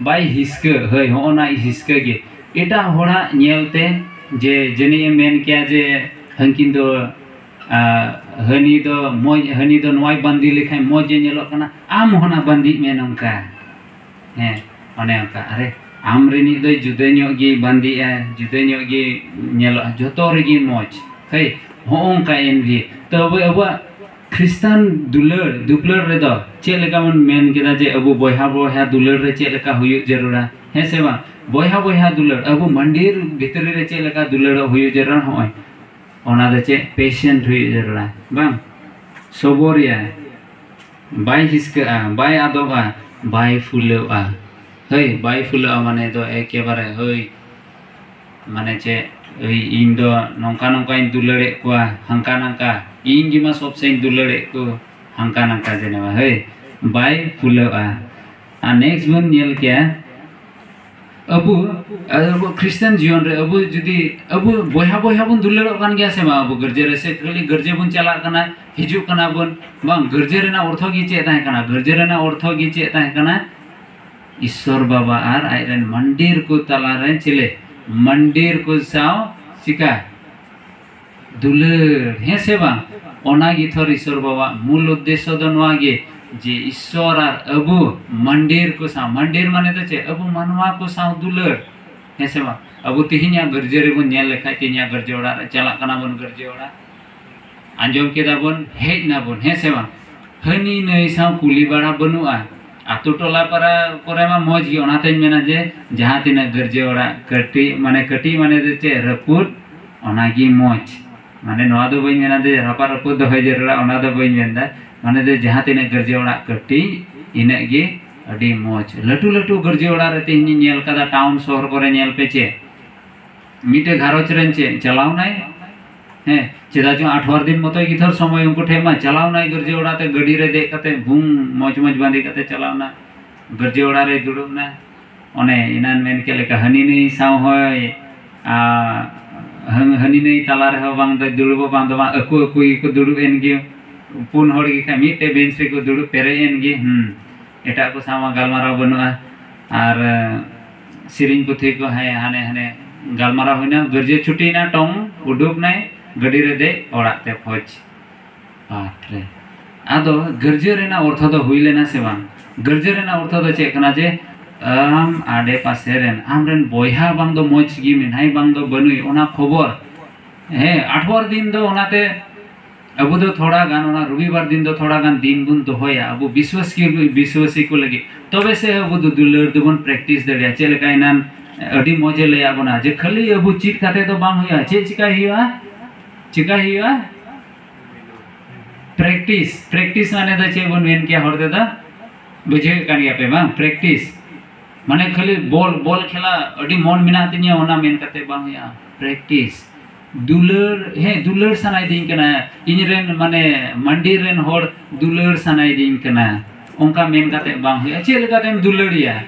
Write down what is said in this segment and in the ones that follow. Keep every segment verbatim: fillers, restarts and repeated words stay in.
ᱵᱟᱭ ᱦᱤᱥᱠᱟᱹ, ᱦᱳᱭ, ᱦᱚᱸᱜᱼᱚ ᱱᱟ ᱦᱤᱥᱠᱟᱹ ᱜᱮ᱾ ᱮᱴᱟᱜ ᱦᱚᱲᱟᱜ ᱧᱮᱞᱛᱮ ᱡᱮ ᱡᱟᱹᱱᱤᱡ ᱮᱢ ᱢᱮᱱ ᱠᱮᱭᱟ ᱡᱮ ᱦᱟᱹᱱᱠᱤᱱ ᱫᱚ, ᱟᱨ ᱦᱟᱹᱱᱤ ᱫᱚ ᱢᱚᱡᱽ, ᱦᱟᱹᱱᱤ ᱫᱚ ᱱᱚᱣᱟᱭ ᱵᱟᱸᱫᱮ ᱞᱮᱠᱷᱟᱱ ᱢᱚᱡᱽ ᱮ ᱧᱮᱞᱚᱜ ᱠᱟᱱᱟ, ᱟᱢ ᱦᱚᱸ ᱱᱟ ᱵᱟᱸᱫᱮᱜ ᱢᱮ ᱱᱚᱝᱠᱟ᱾ ᱦᱮᱸ, ᱚᱱᱮ ᱚᱱᱠᱟ᱾ ᱟᱨᱮ, ᱟᱢ ᱨᱤᱱᱤᱡ ᱫᱚᱭ ᱡᱩᱫᱟᱹ ᱧᱚᱜ ᱜᱮ ᱵᱟᱸᱫᱮᱜᱼᱟ, ᱡᱩᱫᱟᱹ ᱧᱚᱜ ᱜᱮ ᱧᱮᱞᱚᱜᱼᱟ, ᱡᱚᱛᱚ ᱨᱮᱜᱮ ᱢᱚᱡᱽ᱾ ᱦᱳᱭ, ᱦᱚᱸᱜᱼᱚ ᱱᱚᱝᱠᱟ ᱮᱱ ᱵᱷᱤ᱾ ᱛᱚ ᱟᱵᱚ, ᱟᱵᱚᱣᱟᱜ ᱠᱷᱨᱤᱥᱴᱟᱱ ᱫᱩᱞᱟᱹᱲ ᱫᱩᱯᱞᱟᱹᱲ ᱨᱮᱫᱚ ᱪᱮᱫ ᱞᱮᱠᱟ ᱵᱚᱱ ᱢᱮᱱ ᱠᱮᱫᱟ ᱡᱮ ᱟᱵᱚ ᱵᱚᱭᱦᱟ ᱵᱚᱭᱦᱟ ᱫᱩᱞᱟᱹᱲ ᱨᱮ ᱪᱮᱫ ᱞᱮᱠᱟ ᱦᱩᱭᱩᱜ ᱡᱟᱹᱨᱩᱲᱟ, ᱦᱮᱸ ᱥᱮ ᱵᱟᱝ? ᱵᱚᱭᱦᱟ ᱵᱚᱭᱦᱟ ᱫᱩᱞᱟᱹᱲ, ᱟᱵᱚ ᱢᱟᱹᱱᱰᱤᱨ ᱵᱷᱤᱛᱨᱤ ᱨᱮ ᱪᱮᱫ ᱞᱮᱠᱟ ᱫᱩᱞᱟᱹᱲᱚᱜ ᱦᱩᱭᱩᱜ ᱡᱟᱹᱨᱩᱲᱟ, ᱦᱚᱸᱜᱼᱚᱭ ᱚᱱᱟ ᱫᱚ ᱪᱮᱫ? ᱯᱮᱥᱮᱱᱴ ᱦᱩᱭᱩᱜ ᱡᱟᱹᱨᱩᱲᱟ, ᱵᱟᱝ? ᱥᱚᱵᱚᱨᱤᱭᱟ, ᱵᱟᱭ ᱦᱤᱥᱠᱟᱹᱜᱼᱟ, ᱵᱟᱭ ᱟᱫᱚᱜᱼᱟ, ᱵᱟᱭ ᱯᱷᱩᱞᱟᱹᱜᱼᱟ᱾ ᱦᱳᱭ, ᱵᱟᱭ ᱯᱷᱩᱞᱟᱹᱜᱼᱟ ᱢᱟᱱᱮ ᱫᱚ ᱮᱠᱮᱵᱟᱨᱮ, ᱦᱳᱭ, ᱢᱟᱱᱮ ᱪᱮᱫ, ᱳᱭ ᱤᱧ ᱫᱚ ᱱᱚᱝᱠᱟ ᱱᱚᱝᱠᱟᱧ ᱫᱩᱞᱟᱹᱲᱮᱫ ᱠᱚᱣᱟ, ᱦᱟᱝᱠᱟ ᱱᱟᱝᱠᱟ, ᱤᱧ ᱜᱮᱢᱟ ᱥᱚᱵ ᱥᱮᱫ ᱤᱧ ᱫᱩᱞᱟᱹᱲᱮᱫ ᱠᱚ, ᱦᱟᱝᱠᱟ ᱱᱟᱝᱠᱟ ᱡᱮᱱᱚ, ᱦᱳᱭ, ᱵᱟᱭ ᱯᱷᱩᱞᱟᱹᱜᱼᱟ᱾ ᱟᱨ ᱱᱮᱠᱥᱴ ᱵᱚᱱ ᱧᱮᱞ ᱠᱮᱭᱟ, ᱟᱵᱚ, ᱟᱵᱚ ᱠᱷᱨᱤᱥᱴᱟᱱ ᱡᱤᱭᱚᱱ ᱨᱮ ᱟᱵᱚ ᱡᱩᱫᱤ, ᱟᱵᱚ ᱵᱚᱭᱦᱟ ᱵᱚᱭᱦᱟ ᱵᱚᱱ ᱫᱩᱞᱟᱹᱲᱚᱜ ᱠᱟᱱ ᱜᱮᱭᱟ ᱥᱮ ᱵᱟᱝ? ᱟᱵᱚ ᱜᱤᱨᱡᱟᱹ ᱨᱮ ᱥᱮ ᱠᱷᱟᱹᱞᱤ ᱜᱤᱨᱡᱟᱹ ᱵᱚᱱ ᱪᱟᱞᱟᱜ ᱠᱟᱱᱟ, ᱦᱤᱡᱩᱜ ᱠᱟᱱᱟ ᱵᱚᱱ, ᱵᱟᱝ? ᱜᱤᱨᱡᱟᱹ ᱨᱮᱱᱟᱜ ᱚᱨᱛᱷᱚ ᱜᱮ ᱪᱮᱫ ᱛᱟᱦᱮᱸ ᱠᱟᱱᱟ? ᱜᱤᱨᱡᱟᱹ ᱨᱮᱱᱟᱜ ᱚᱨᱛᱷᱚ ᱜᱮ ᱪᱮᱫ ᱛᱟᱦᱮᱸ ᱠᱟᱱᱟ? ᱤᱥᱥᱚᱨ ᱵᱟᱵᱟ ᱟᱨ ᱟᱡ ᱨᱮᱱ ᱢᱟᱱᱰᱤᱨ ᱠᱚ ᱛᱟᱞᱟ ᱨᱮ ᱪᱮᱞᱮ? ᱢᱟᱱᱰᱤᱨ ᱠᱚ ᱥᱟᱶ ᱪᱤᱠᱟ? ᱫᱩᱞᱟᱹᱲ, ᱦᱮᱸ ᱥᱮ ᱵᱟᱝ? ᱚᱱᱟ ᱜᱮ ᱛᱷᱚᱨ ᱤᱥᱥᱚᱨ ᱵᱟᱵᱟᱣᱟᱜ ᱢᱩᱞ ᱩᱫᱽᱫᱮᱥᱥᱚ ᱫᱚ ᱱᱚᱣᱟ ᱜᱮ, ᱡᱮ ᱤᱥᱥᱚᱨ ᱟᱨ ᱟᱵᱚ ᱢᱟᱱᱰᱤᱨ ᱠᱚ ᱥᱟᱶ, ᱢᱟᱱᱰᱤᱨ ᱢᱟᱱᱮ ᱫᱚ ᱪᱮᱫ? ᱟᱵᱚ ᱢᱟᱱᱣᱟ ᱠᱚ ᱥᱟᱶ ᱫᱩᱞᱟᱹᱲ, ᱦᱮᱸ ᱥᱮ ᱵᱟᱝ? ᱟᱵᱚ ᱛᱮᱦᱮᱧᱟᱜ ᱜᱤᱨᱡᱟᱹ ᱨᱮᱵᱚᱱ ᱧᱮᱞ ᱞᱮᱠᱷᱟᱡ, ᱛᱮᱦᱮᱧᱟᱜ ᱜᱤᱨᱡᱟᱹ ᱚᱲᱟᱜ ᱨᱮ ᱪᱟᱞᱟᱜ ᱠᱟᱱᱟ ᱵᱚᱱ, ᱜᱤᱨᱡᱟᱹ ᱚᱲᱟᱜ ᱟᱸᱡᱚᱢ ᱠᱮᱫᱟ ᱵᱚᱱ, ᱦᱮᱡ ᱱᱟᱵᱚᱱ, ᱦᱮᱸ ᱥᱮ ᱵᱟᱝ? ᱦᱟᱹᱱᱤ ᱱᱟᱹᱭ ᱥᱟᱶ ᱠᱩᱞᱤ ᱵᱟᱲᱟ ᱵᱟᱹᱱᱩᱜᱼᱟ᱾ ᱟᱛᱳ ᱴᱚᱞᱟ ᱯᱟᱲᱟ ᱠᱚᱨᱮ ᱢᱟ ᱢᱚᱡᱽ ᱜᱮ, ᱚᱱᱟᱛᱮᱧ ᱢᱮᱱᱟ ᱡᱮ ᱡᱟᱦᱟᱸ ᱛᱤᱱᱟᱹᱜ ᱜᱤᱨᱡᱟᱹ ᱚᱲᱟᱜ ᱠᱟᱹᱴᱤᱡ, ᱢᱟᱱᱮ ᱠᱟᱹᱴᱤᱡ ᱢᱟᱱᱮ ᱫᱚ ᱪᱮᱫ, ᱨᱟᱹᱯᱩᱫ, ᱚᱱᱟᱜᱮ ᱢᱚᱡᱽ᱾ ᱢᱟᱱᱮ ᱱᱚᱣᱟ ᱫᱚ ᱵᱟᱹᱧ ᱢᱮᱱᱟ ᱡᱮ ᱨᱟᱯᱟᱜ ᱨᱟᱹᱯᱩᱫ ᱫᱚᱦᱚᱭ ᱡᱟᱹᱨᱩᱲᱟ, ᱚᱱᱟ ᱫᱚ ᱵᱟᱹᱧ ᱢᱮᱱᱫᱟ᱾ ᱢᱟᱱᱮ ᱫᱚ ᱡᱟᱦᱟᱸ ᱛᱤᱱᱟᱹᱜ ᱜᱤᱨᱡᱟᱹ ᱚᱲᱟᱜ ᱠᱟᱹᱴᱤᱡ, ᱤᱱᱟᱹᱜ ᱜᱮ ᱟᱹᱰᱤ ᱢᱚᱡᱽ᱾ ᱞᱟᱹᱴᱩ ᱞᱟᱹᱴᱩ ᱜᱤᱨᱡᱟᱹ ᱚᱲᱟᱜ ᱨᱮ ᱛᱮᱦᱮᱧ ᱤᱧ ᱧᱮᱞ ᱠᱟᱫᱟ, ᱴᱟᱣᱩᱱ ᱥᱚᱦᱚᱨ ᱠᱚᱨᱮ ᱧᱮᱞ ᱯᱮ ᱪᱮᱫ, ᱢᱤᱫᱴᱮᱡ ᱜᱷᱟᱨᱚᱸᱡᱽ ᱨᱮᱱ ᱪᱮᱫ ᱪᱟᱞᱟᱣᱱᱟᱭ, ᱦᱮᱸ, ᱪᱮᱫᱟᱜ ᱪᱚᱝ ᱟᱴᱷᱣᱟᱨ ᱫᱤᱱ ᱢᱚᱛᱚᱭ ᱜᱤᱛᱷᱚᱨ ᱥᱚᱢᱚᱭ ᱩᱱᱠᱩ ᱴᱷᱮᱡ ᱢᱟ ᱪᱟᱞᱟᱣᱱᱟᱭ ᱜᱤᱨᱡᱟᱹ ᱚᱲᱟᱜ ᱛᱮ, ᱜᱟᱹᱰᱤ ᱨᱮ ᱫᱮᱡ ᱠᱟᱛᱮ ᱵᱩᱢ ᱢᱚᱡᱽ ᱢᱚᱡᱽ ᱵᱟᱸᱫᱮ ᱠᱟᱛᱮ ᱪᱟᱞᱟᱣᱱᱟ, ᱜᱤᱨᱡᱟᱹ ᱚᱲᱟᱜ ᱨᱮᱭ ᱫᱩᱲᱩᱵ ᱱᱟ᱾ ᱚᱱᱮ ᱮᱱᱟᱱ ᱢᱮᱱ ᱠᱮᱫ ᱞᱮᱠᱟ ᱦᱟᱹᱱᱤ ᱱᱟᱹᱭ ᱥᱟᱶ ᱦᱚᱸᱭ, ᱟ, ᱦᱟᱹᱱ-, ᱦᱟᱹᱱᱤ ᱱᱟᱹᱭ ᱛᱟᱞᱟ ᱨᱮᱦᱚᱸ ᱵᱟᱝ ᱫᱚᱭ ᱫᱩᱲᱩᱵᱚᱜ, ᱵᱟᱝ ᱫᱚ ᱵᱟᱝ ᱟᱠᱚ ᱟᱠᱚ ᱜᱮᱠᱚ ᱫᱩᱲᱩᱵ ᱮᱱ ᱜᱮ, ᱯᱩᱱ ᱦᱚᱲ ᱜᱮ ᱠᱷᱟᱡ ᱢᱤᱫᱴᱮᱡ ᱵᱮᱧᱪ ᱨᱮᱠᱚ ᱫᱩᱲᱩᱵ ᱯᱮᱨᱮᱡ ᱮᱱ ᱜᱮ᱾ ᱦᱩᱸ, ᱮᱴᱟᱜ ᱠᱚ ᱥᱟᱶ ᱢᱟ ᱜᱟᱞᱢᱟᱨᱟᱣ ᱵᱟᱹᱱᱩᱜᱼᱟ᱾ ᱟᱨ ᱥᱮᱨᱮᱧ ᱯᱩᱛᱷᱤ ᱠᱚ, ᱦᱮᱸ, ᱦᱟᱱᱮ ᱦᱟᱱᱮ ᱜᱟᱞᱢᱟᱨᱟᱣ ᱦᱩᱭᱱᱟ, ᱜᱟᱹᱨᱡᱟᱹ ᱪᱷᱩᱴᱤᱭᱮᱱᱟ, ᱴᱚᱝ ᱩᱰᱩᱠ ᱱᱟᱭ, ᱜᱟᱹᱰᱤ ᱨᱮ ᱫᱮᱡ, ᱚᱲᱟᱜ ᱛᱮ ᱯᱷᱚᱡᱽ᱾ ᱵᱟᱯ ᱨᱮ᱾ ᱟᱫᱚ ᱜᱟᱹᱨᱡᱟᱹ ᱨᱮᱱᱟᱜ ᱚᱨᱛᱷᱚ ᱫᱚ ᱦᱩᱭ ᱞᱮᱱᱟ ᱥᱮ ᱵᱟᱝ? ᱜᱟᱹᱨᱡᱟᱹ ᱨᱮᱱᱟᱜ ᱚᱨᱛᱷᱚ ᱫᱚ ᱪᱮᱫ ᱠᱟᱱᱟ? ᱡᱮ ᱟᱢ ᱟᱰᱮ ᱯᱟᱥᱮ ᱨᱮᱱ, ᱟᱢ ᱨᱮᱱ ᱵᱚᱭᱦᱟ ᱵᱟᱝ ᱫᱚ ᱢᱚᱡᱽ ᱜᱮ ᱢᱮᱱᱟᱭ ᱵᱟᱝ ᱫᱚ ᱵᱟᱹᱱᱩᱭ, ᱚᱱᱟ ᱠᱷᱚᱵᱚᱨ᱾ ᱦᱮᱸ, ᱟᱴᱷᱣᱟᱨ ᱫᱤᱱ ᱫᱚ ᱚᱱᱟᱛᱮ ᱟᱵᱚ ᱫᱚ ᱛᱷᱚᱲᱟ ᱜᱟᱱ ᱚᱱᱟ ᱨᱚᱵᱤᱵᱟᱨ ᱫᱤᱱ ᱫᱚ ᱛᱷᱚᱲᱟ ᱜᱟᱱ ᱫᱤᱱ ᱵᱚᱱ ᱫᱚᱦᱚᱭᱟ ᱟᱵᱚ ᱵᱤᱥᱣᱟᱥᱤ, ᱵᱤᱥᱣᱟᱥᱤ ᱠᱚ ᱞᱟᱹᱜᱤᱫ, ᱛᱚᱵᱮ ᱥᱮ ᱟᱵᱚ ᱫᱚ ᱫᱩᱞᱟᱹᱲ ᱫᱚᱵᱚᱱ ᱯᱨᱮᱠᱴᱤᱥ ᱫᱟᱲᱮᱭᱟᱜᱼᱟ᱾ ᱪᱮᱫ ᱞᱮᱠᱟ ᱮᱱᱟᱱ ᱟᱹᱰᱤ ᱢᱚᱡᱽ ᱮ ᱞᱟᱹᱭᱟᱫ ᱵᱚᱱᱟ ᱡᱮ ᱠᱷᱟᱹᱞᱤ ᱟᱵᱚ ᱪᱮᱫ ᱠᱟᱛᱮ ᱫᱚ ᱵᱟᱝ ᱦᱩᱭᱩᱜᱼᱟ᱾ ᱪᱮᱫ ᱪᱤᱠᱟᱭ ᱦᱩᱭᱩᱜᱼᱟ? ᱪᱤᱠᱟᱭ ᱦᱩᱭᱩᱜᱼᱟ? ᱯᱨᱮᱠᱴᱤᱥ᱾ ᱯᱨᱮᱠᱴᱤᱥ ᱢᱟᱱᱮ ᱫᱚ ᱪᱮᱫ ᱵᱚᱱ ᱢᱮᱱ ᱠᱮᱭᱟ ᱦᱚᱲ ᱛᱮᱫᱚ? ᱵᱩᱡᱷᱟᱹᱣᱮᱫ ᱠᱟᱱ ᱜᱮᱭᱟ ᱯᱮ ᱵᱟᱝ? ᱯᱨᱮᱠᱴᱤᱥ ᱢᱟᱱᱮ ᱠᱷᱟᱹᱞᱤ ᱵᱚᱞ, ᱵᱚᱞ ᱠᱷᱮᱞᱟ ᱟᱹᱰᱤ ᱢᱚᱱ ᱢᱮᱱᱟᱜ ᱛᱤᱧᱟᱹ, ᱚᱱᱟ ᱢᱮᱱ ᱠᱟᱛᱮ ᱵᱟᱝ ᱦᱩᱭᱩᱜᱼᱟ᱾ ᱯᱨᱮᱠᱴᱤᱥ᱾ ᱫᱩᱞᱟᱹᱲ, ᱦᱮᱸ, ᱫᱩᱞᱟᱹᱲ ᱥᱟᱱᱟᱭᱮᱫᱤᱧ ᱠᱟᱱᱟ, ᱤᱧ ᱨᱮᱱ ᱢᱟᱱᱮ ᱢᱟᱱᱰᱤ ᱨᱮᱱ ᱦᱚᱲ ᱫᱩᱞᱟᱹᱲ ᱥᱟᱱᱟᱭᱮᱫᱤᱧ ᱠᱟᱱᱟ, ᱚᱱᱠᱟ ᱢᱮᱱ ᱠᱟᱛᱮ ᱵᱟᱝ ᱦᱩᱭᱩᱜᱼᱟ᱾ ᱪᱮᱫ ᱞᱮᱠᱟᱛᱮᱢ ᱫᱩᱞᱟᱹᱲᱮᱭᱟ?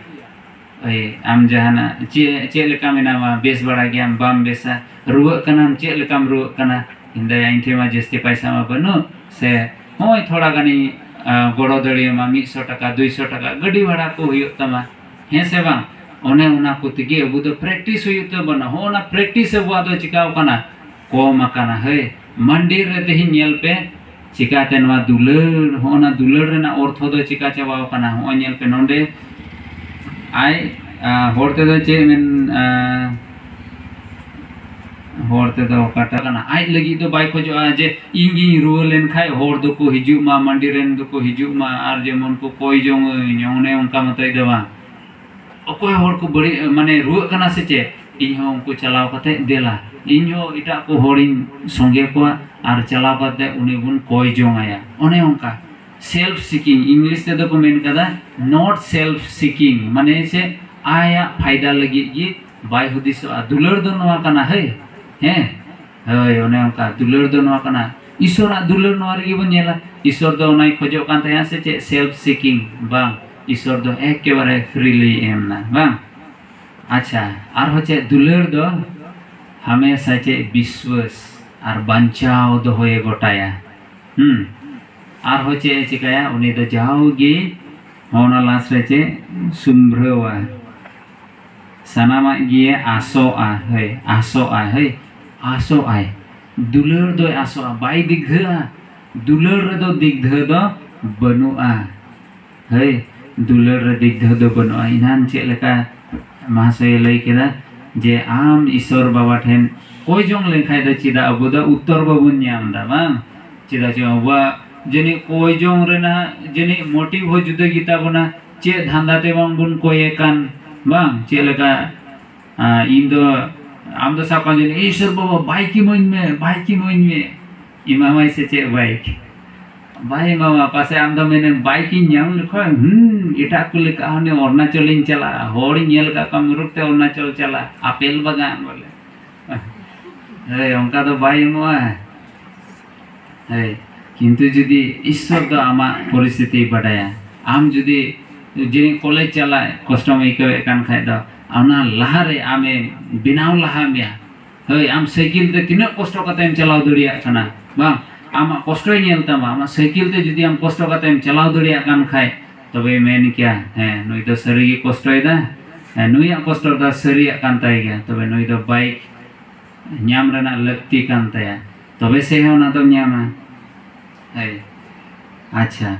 ᱳᱭ, ᱟᱢ ᱡᱟᱦᱟᱱᱟᱜ ᱪᱮᱫ, ᱪᱮᱫ ᱞᱮᱠᱟ ᱢᱮᱱᱟᱢᱟ? ᱵᱮᱥ ᱵᱟᱲᱟ ᱜᱮᱭᱟᱢ? ᱵᱟᱢ ᱵᱮᱥᱟ? ᱨᱩᱣᱟᱹᱜ ᱠᱟᱱᱟᱢ? ᱪᱮᱫ ᱞᱮᱠᱟᱢ ᱨᱩᱣᱟᱹᱜ ᱠᱟᱱᱟ? ᱤᱧ ᱫᱚ, ᱤᱧ ᱴᱷᱮᱱ ᱢᱟ ᱡᱟᱹᱥᱛᱤ ᱯᱟᱭᱥᱟ ᱢᱟ ᱵᱟᱹᱱᱩᱜ, ᱥᱮ ᱱᱚᱜᱼᱚᱭ ᱛᱷᱚᱲᱟ ᱜᱟᱱᱤᱧ, ᱟ, ᱜᱚᱲᱚ ᱫᱟᱲᱮᱭᱟᱢᱟ, ᱢᱤᱫ ᱥᱚ ᱴᱟᱠᱟ, ᱫᱩᱭ ᱥᱚ ᱴᱟᱠᱟ ᱜᱟᱹᱰᱤ ᱵᱷᱟᱲᱟ ᱠᱚ ᱦᱩᱭᱩᱜ ᱛᱟᱢᱟ, ᱦᱮᱸ ᱥᱮ ᱵᱟᱝ? ᱚᱱᱮ ᱚᱱᱟ ᱠᱚ ᱛᱮᱜᱮ ᱟᱵᱚ ᱫᱚ ᱯᱨᱮᱠᱴᱤᱥ ᱦᱩᱭᱩᱜ ᱛᱟᱵᱚᱱᱟ᱾ ᱦᱚᱸ, ᱚᱱᱟ ᱯᱨᱮᱠᱴᱤᱥ ᱟᱵᱚᱣᱟᱜ ᱫᱚ ᱪᱤᱠᱟᱣ ᱠᱟᱱᱟ? ᱠᱚᱢ ᱟᱠᱟᱱᱟ᱾ ᱦᱟᱹᱭ, ᱢᱟᱱᱰᱤ ᱨᱮ ᱛᱮᱦᱮᱧ ᱧᱮᱞ ᱯᱮ, ᱪᱤᱠᱟᱛᱮ ᱱᱚᱣᱟ ᱫᱩᱞᱟᱹᱲ, ᱦᱚᱸ, ᱚᱱᱟ ᱫᱩᱞᱟᱹᱲ ᱨᱮᱱᱟᱜ ᱚᱨᱛᱷᱚ ᱫᱚ ᱪᱤᱠᱟ ᱪᱟᱵᱟᱣ ᱠᱟᱱᱟ? ᱦᱚᱸᱜᱼᱚᱭ ᱧᱮᱞ ᱯᱮ ᱱᱚᱰᱮ, ᱟᱡ, ᱟ, ᱦᱚᱲ ᱛᱮᱫᱚ ᱪᱮᱫ ᱢᱮᱱ, ᱟ, ᱦᱚᱲ ᱛᱮᱫᱚ ᱚᱠᱟᱴᱟᱜ ᱠᱟᱱᱟ? ᱟᱡ ᱞᱟᱹᱜᱤᱫ ᱫᱚ ᱵᱟᱭ ᱠᱷᱚᱡᱚᱜᱼᱟ ᱡᱮ ᱤᱧ ᱜᱤᱧ ᱨᱩᱣᱟᱹ ᱞᱮᱱ ᱠᱷᱟᱡ ᱦᱚᱲ ᱫᱚᱠᱚ ᱦᱤᱡᱩᱜ ᱢᱟ, ᱢᱟᱱᱰᱤ ᱨᱮᱱ ᱫᱚᱠᱚ ᱦᱤᱡᱩᱜ ᱢᱟ, ᱟᱨ ᱡᱮᱢᱚᱱ ᱠᱚ ᱠᱚᱭ ᱡᱚᱝ ᱟᱹᱧ, ᱚᱱᱮ ᱚᱱᱠᱟ ᱢᱚᱛᱚᱡ ᱫᱚ ᱵᱟᱝ᱾ ᱚᱠᱚᱭ ᱦᱚᱲ ᱠᱚ ᱵᱟᱹᱲᱤᱡ, ᱢᱟᱱᱮ ᱨᱩᱣᱟᱹᱜ ᱠᱟᱱᱟ ᱥᱮ ᱪᱮᱫ, ᱤᱧ ᱦᱚᱸ ᱩᱱᱠᱩ ᱪᱟᱞᱟᱣ ᱠᱟᱛᱮ, ᱫᱮᱞᱟ, ᱤᱧ ᱦᱚᱸ ᱮᱴᱟᱜ ᱠᱚ ᱦᱚᱲᱤᱧ ᱥᱚᱸᱜᱮ ᱠᱚᱣᱟ ᱟᱨ ᱪᱟᱞᱟᱣ ᱠᱟᱛᱮ ᱩᱱᱤ ᱵᱚᱱ ᱠᱚᱭ ᱡᱚᱝ ᱟᱭᱟ᱾ ᱚᱱᱮ ᱚᱱᱠᱟ᱾ Self seeking, English ᱛᱮᱫᱚ ᱠᱚ ᱢᱮᱱ ᱠᱟᱫᱟ, not self seeking, ᱢᱟᱱᱮ ᱪᱮᱫ? ᱟᱭᱟᱜ ᱯᱷᱟᱭᱫᱟ ᱞᱟᱹᱜᱤᱫ ᱜᱮ ᱵᱟᱭ ᱦᱩᱫᱤᱥᱚᱜᱼᱟ᱾ ᱫᱩᱞᱟᱹᱲ ᱫᱚ ᱱᱚᱣᱟ ᱠᱟᱱᱟ, ᱦᱟᱹᱭ, ᱦᱮᱸ, ᱦᱳᱭ, ᱚᱱᱮ ᱚᱱᱠᱟ᱾ ᱫᱩᱞᱟᱹᱲ ᱫᱚ ᱱᱚᱣᱟ ᱠᱟᱱᱟ᱾ ᱤᱥᱚᱨᱟᱜ ᱫᱩᱞᱟᱹᱲ ᱱᱚᱣᱟ ᱨᱮᱜᱮ ᱵᱚᱱ ᱧᱮᱞᱟ᱾ ᱤᱥᱚᱨ ᱫᱚ ᱚᱱᱟᱭ ᱠᱷᱚᱡᱚᱜ ᱠᱟᱱ ᱛᱟᱦᱮᱸᱜᱼᱟ ᱥᱮ ᱪᱮᱫ? Self seeking, ᱵᱟᱝ᱾ ᱤᱥᱚᱨ ᱫᱚ ᱮᱠᱮᱵᱟᱨᱮ freely ᱮᱢ ᱮᱱᱟ, ᱵᱟᱝ? ᱟᱪᱪᱷᱟ, ᱟᱨᱦᱚᱸ ᱪᱮᱫ? ᱫᱩᱞᱟᱹᱲ ᱫᱚ ᱦᱟᱢᱮᱥᱟ ᱪᱮᱫ? ᱵᱤᱥᱣᱟᱹᱥ ᱟᱨ ᱵᱟᱧᱪᱟᱣ ᱫᱚᱦᱚᱭᱮ ᱜᱚᱴᱟᱭᱟ᱾ ᱦᱩᱸ᱾ ᱟᱨᱦᱚᱸ ᱪᱮᱫ ᱮ ᱪᱤᱠᱟᱹᱭᱟ? ᱩᱱᱤ ᱫᱚ ᱡᱟᱣᱜᱮ ᱚᱱᱟ ᱞᱟᱥ ᱨᱮ ᱪᱮᱫ? ᱥᱩᱢᱵᱷᱨᱟᱹᱣᱟ᱾ ᱥᱟᱱᱟᱢᱟᱜ ᱜᱮ ᱟᱥᱚᱜᱼᱟ, ᱦᱳᱭ, ᱟᱥᱚᱜᱼᱟᱭ, ᱦᱳᱭ, ᱟᱥᱚᱜᱼᱟᱭ᱾ ᱫᱩᱞᱟᱹᱲ ᱫᱚᱭ ᱟᱥᱚᱜᱼᱟ, ᱵᱟᱭ ᱫᱤᱜᱽᱫᱷᱟᱹᱜᱼᱟ᱾ ᱫᱩᱞᱟᱹᱲ ᱨᱮᱫᱚ ᱫᱤᱜᱽᱫᱷᱟᱹ ᱫᱚ ᱵᱟᱹᱱᱩᱜᱼᱟ᱾ ᱦᱳᱭ, ᱫᱩᱞᱟᱹᱲ ᱨᱮ ᱫᱤᱜᱽᱫᱷᱟᱹ ᱫᱚ ᱵᱟᱹᱱᱩᱜᱼᱟ᱾ ᱮᱱᱟᱱ ᱪᱮᱫ ᱞᱮᱠᱟ ᱢᱟᱦᱟᱥᱚᱭᱮ ᱞᱟᱹᱭ ᱠᱮᱫᱟ ᱡᱮ ᱟᱢ ᱤᱥᱚᱨ ᱵᱟᱵᱟ ᱴᱷᱮᱱ ᱠᱚᱭ ᱡᱚᱝ ᱞᱮᱱᱠᱷᱟᱱ ᱫᱚ ᱪᱮᱫᱟᱜ ᱟᱵᱚ ᱫᱚ ᱩᱛᱛᱚᱨ ᱵᱟᱵᱚᱱ ᱧᱟᱢ ᱮᱫᱟ, ᱵᱟᱝ? ᱪᱮᱫᱟᱜ ᱪᱚ ᱟᱵᱚᱣᱟᱜ ᱡᱟᱹᱱᱤᱡ ᱠᱚᱭ ᱡᱚᱝ ᱨᱮᱱᱟᱜ ᱡᱟᱹᱱᱤᱡ ᱢᱚᱴᱤᱵᱷ ᱦᱚᱸ ᱡᱩᱫᱟᱹ ᱜᱮᱛᱟ ᱵᱚᱱᱟ᱾ ᱪᱮᱫ ᱫᱷᱟᱱᱫᱟ ᱛᱮ ᱵᱟᱝ ᱵᱚᱱ ᱠᱚᱭᱮ ᱠᱟᱱ, ᱵᱟᱝ? ᱪᱮᱫ ᱞᱮᱠᱟ, ᱟᱸ, ᱤᱧ ᱫᱚ, ᱟᱢ ᱫᱚ ᱥᱟᱵ ᱠᱟᱜ ᱢᱮ, "ᱤᱥᱚᱨ ᱵᱟᱵᱟ, ᱵᱟᱭᱤᱠ ᱤᱢᱟᱹᱧ ᱢᱮ, ᱵᱟᱭᱤᱠ ᱤᱢᱟᱹᱧ ᱢᱮ", ᱮᱢᱟᱢᱟᱭ ᱥᱮ ᱪᱮᱫ ᱵᱟᱭᱤᱠ? ᱵᱟᱭ ᱮᱢᱟᱢᱟ᱾ ᱯᱟᱥᱮ ᱟᱢ ᱫᱚ ᱢᱮᱱᱮᱢ, "ᱵᱟᱭᱤᱠ ᱤᱧ ᱧᱟᱢ ᱞᱮᱠᱷᱟᱱ, ᱦᱩᱸ, ᱮᱴᱟᱜ ᱠᱚ ᱞᱮᱠᱟ ᱦᱟᱱᱮ ᱚᱨᱩᱱᱟᱪᱚᱞᱤᱧ ᱪᱟᱞᱟᱜᱼᱟ, ᱦᱚᱲᱤᱧ ᱧᱮᱞ ᱟᱠᱟᱫ ᱠᱚᱣᱟ ᱢᱩᱨᱩᱠ ᱛᱮ ᱚᱨᱩᱱᱟᱪᱚᱞ ᱪᱟᱞᱟᱜ, ᱟᱯᱮᱞ ᱵᱟᱜᱟᱱ ᱵᱚᱞᱮ᱾" ᱦᱳᱭ, ᱚᱱᱠᱟ ᱫᱚ ᱵᱟᱭ ᱮᱢᱚᱜᱼᱟ᱾ ᱦᱳᱭ, ᱠᱤᱱᱛᱩ ᱡᱩᱫᱤ ᱤᱥᱥᱚᱨ ᱫᱚ ᱟᱢᱟᱜ ᱯᱚᱨᱤᱥᱛᱷᱤᱛᱤᱭ ᱵᱟᱰᱟᱭᱟ, ᱟᱢ ᱡᱩᱫᱤ ᱡᱮ ᱠᱚᱞᱮᱡᱽ ᱪᱟᱞᱟᱜ ᱠᱚᱥᱴᱚᱢ ᱟᱹᱭᱠᱟᱹᱣᱮᱫ ᱠᱟᱱ ᱠᱷᱟᱡ ᱫᱚ, ᱚᱱᱟ ᱞᱟᱦᱟᱨᱮ ᱟᱢᱮ ᱵᱮᱱᱟᱣ ᱞᱟᱦᱟ ᱢᱮᱭᱟ᱾ ᱦᱳᱭ, ᱟᱢ ᱥᱟᱭᱠᱮᱞ ᱛᱮ ᱛᱤᱱᱟᱹᱜ ᱠᱚᱥᱴᱚ ᱠᱟᱛᱮᱢ ᱪᱟᱞᱟᱣ ᱫᱟᱲᱮᱭᱟᱜ ᱠᱟᱱᱟ, ᱵᱟᱝ? ᱟᱢᱟᱜ ᱠᱚᱥᱴᱚᱭ ᱧᱮᱞ ᱛᱟᱢᱟ᱾ ᱟᱢᱟᱜ ᱥᱟᱭᱠᱮᱞ ᱛᱮ ᱡᱩᱫᱤ ᱟᱢ ᱠᱚᱥᱴᱚ ᱠᱟᱛᱮᱢ ᱪᱟᱞᱟᱣ ᱫᱟᱲᱮᱭᱟᱜ ᱠᱟᱱ ᱠᱷᱟᱡ, ᱛᱚᱵᱮᱭ ᱢᱮᱱ ᱠᱮᱭᱟ, "ᱦᱮᱸ, ᱱᱩᱭ ᱫᱚ ᱥᱟᱹᱨᱤᱜᱮ ᱠᱚᱥᱴᱚᱭᱮᱫᱟ, ᱦᱮᱸ, ᱱᱩᱭᱟᱜ ᱠᱚᱥᱴᱚ ᱫᱚ ᱥᱟᱹᱨᱤᱭᱟᱜ ᱠᱟᱱ ᱛᱟᱭ ᱜᱮᱭᱟ, ᱛᱚᱵᱮ ᱱᱩᱭ ᱫᱚ ᱵᱟᱭᱤᱠ ᱧᱟᱢ ᱨᱮᱱᱟᱜ ᱞᱟᱹᱠᱛᱤ ᱠᱟᱱ ᱛᱟᱭᱟ, ᱛᱚᱵᱮ ᱥᱮ ᱦᱚᱸ ᱚᱱᱟ ᱫᱚᱢ ᱧᱟᱢᱟ᱾" ᱦᱳᱭ, ᱟᱪᱪᱷᱟ,